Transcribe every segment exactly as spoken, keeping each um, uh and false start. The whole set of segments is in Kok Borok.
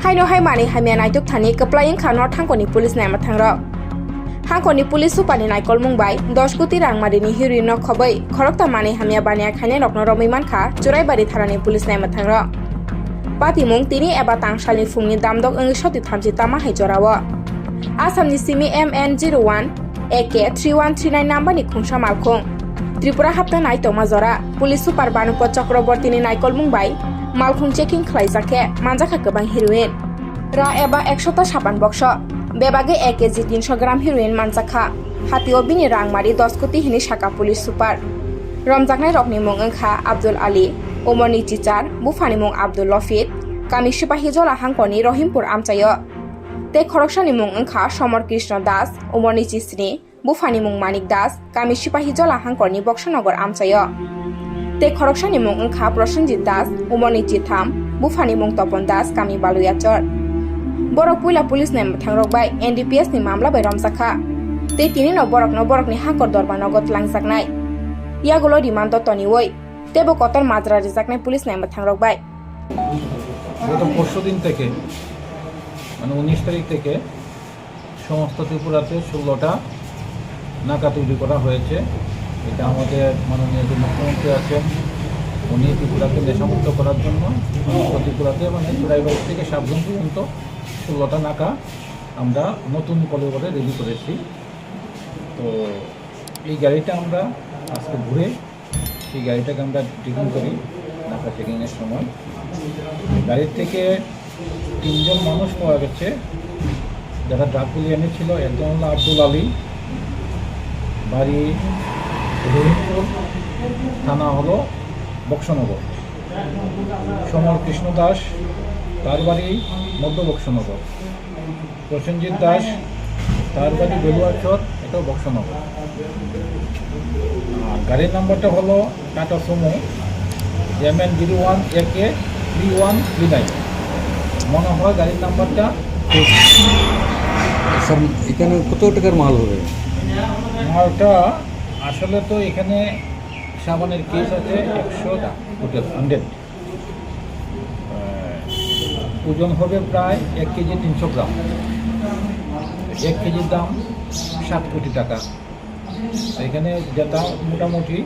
Haino hai manwi hamya naituk thani kwplai wngkha North Hangkoni police naima thangrok. Hangkoni police super ni naikolmung bai dos koti rangmarini heroin no khoboi khorokta manwi hamya baniya khainai rokno romwi mankha Churaibari thanani police naima thangrok. Patimung tini eba tangsalni phungni damdok wngwi soti thamchi tama hai jorao. Assamni simi M N zero one A K three one three nine number ni khungsa malkhung. Tripura hapta nai tongma jora police super Banupo Chakrabortini naikolmung bai malkhung checking khlaijak khe manjakha kwbang heroin. Ra eba ekshota sapan bokso, bebagwi ek kg tinsho gram heroin manjakha. Hatio bini rangmari dos koti hini saka police super. Romjaknai rokni mung wngkha Abdul Ali, umorni chichar, buphani mung Abdul Lofit, kami Sipahijola hangkoni Rohimpur amchaio. Tei khoroksani mung wngkha Somor Krishna Das, umorni chisni, buphani mung Manik Das, kami Sipahijola hangkorni Boksonogor amchaio. Tei khoroksani mung wngkha Prosenjit Das, umorni chitham, buphani mung Topon Das, kami Baluyachor. Borok puila police ni mwthangrok bai N D P S ni mamla bai romjakha. Tei tinino borokno borokni hangkor dorba nogo tlangjaknai. Yagulo rimando toniwi teibo kotor majra rijaknai police ni mwthangrok bai. গত পরশু দিন থেকে, মানে উনিশ তারিখ থেকে সমস্ত ত্রিপুরাতে ষোলোটা নাকা তৈরি করা হয়েছে। এটা আমাদের মাননীয় যে মুখ্যমন্ত্রী আছেন, উনি ত্রিপুরাকে নেশামুক্ত করার জন্য সমস্ত ত্রিপুরাতে, মানে, চোরাইবাড়ি থেকে সাবরুম পর্যন্ত ষোলোটা নাকা আমরা নতুন কলেবরে রেডি করেছি। তো এই গাড়িটা আমরা আজকে ঘুরে সেই গাড়িটাকে আমরা ডিটেন করি নাকা চেকিংয়ের সময়। গাড়ি থেকে তিনজন মানুষ পাওয়া গেছে, যারা ড্রাগ গুলি এনেছিল। একজন হলো আব্দুল আলী, বাড়ি রহিমপুর, থানা হলো বক্সনগর। সমর কৃষ্ণ দাস, তার বাড়ি মধ্য বক্সনগর। প্রসেনজিৎ দাস, তার বাড়ি বেলুয়াচর, এটাও বক্সনগর। আর গাড়ির নাম্বারটা হলো tata Sumo M N zero one A K three one three nine। মনে হয় গাড়ির নাম্বারটা। স্যার, এখানে কত টাকার মাল হবে? মালটা আসলে তো এখানে সাবানের কেস আছে একশো টোটাল, হান্ড্রেড। আহ, ওজন হবে প্রায় এক কেজি তিনশো গ্রাম। এক কেজির দাম সাত কোটি টাকা। এখানে যেটা মোটামুটি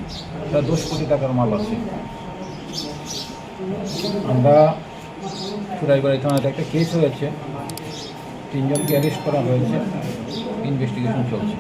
প্রায় দশ কোটি টাকার মাল আছে। আমরা চুরাইবাড়ি থানাতে একটা কেস হয়েছে, তিনজনকে অ্যারেস্ট করা হয়েছে, ইনভেস্টিগেশন চলছে।